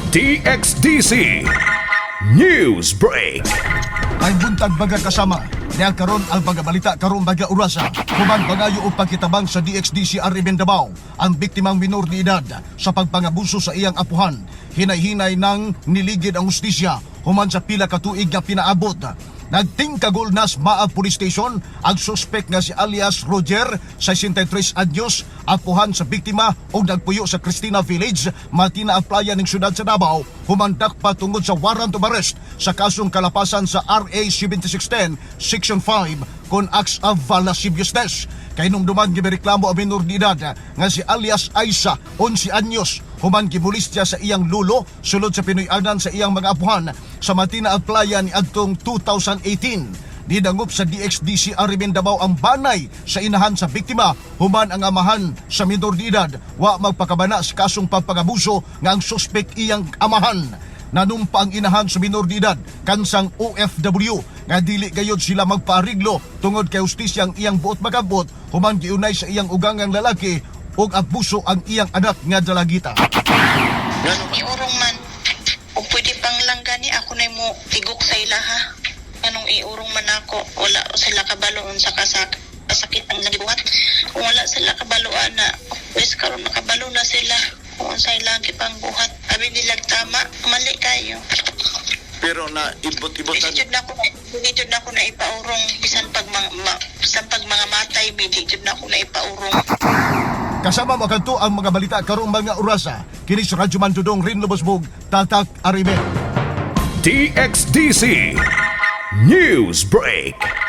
DXDC News Break. Ay buntag, mga kasama. Niya karon ang mga balita karong mga orasa. Human pangayo og pagkitabang sa DXDC RMN Davao ang biktimang minor de edad sa pagpangabuso sa iyang apuhan. Hinay-hinay nang niligid ang hustisya human sa pila ka tuig nga pinaabot. Nagtingkagol nas Maab Police Station ang suspect nga si alias Roger, 63 anyos, apuhan sa biktima og nagpuyo sa Cristina Village, Martina Playa ning syudad sa Davao, humandak pa tungod sa warrant of arrest sa kasong kalapasan sa RA 7610 Section 5 kon acts of lasciviousness. Kay nung duman gireklamo ang minor de edad nga si alias Aisa, 11 anyos, human gibulis siya sa iyang lulo sulod sa Pinoy-anan sa iyang mga apuhan sa Matina Playa ni adtong 2018. Nidangop sa DXDC RMN Davao ang banay sa inahan sa biktima human ang amahan sa minor de edad wa magpakabana sa kasong pagpagabuso nga ang suspek iyang amahan. Nanumpa ang inahan sa minor de edad kansang OFW nga dili gayod sila magpaariglo tungod kay hustisya ang iyang buot makabot human giunay sa iyang ugangang lalaki ug abuso ang iyang anak nga dalagita. Iurong man. O pwede pang langgani ako na mo tigok sa ila ha. Anong iurong man ako, wala sila kabaloon sa kasakit ang nagibuhat. Kung wala sila kabaloan na, pwes karon nakabalo na sila kung unsa ilang gipangbuhat. Abi nilag tama, mali kayo. Pero na ibot-ibotan Dili jud na ako na ipaurong bisan pag mga matay, dili jud na ako na ipaurong. Kasama mo kadto ang mga balita karong mga orasa. Kini sa Radyo Mandudong Rin Lubosbog, Tatak Aribe. DXDC News Break.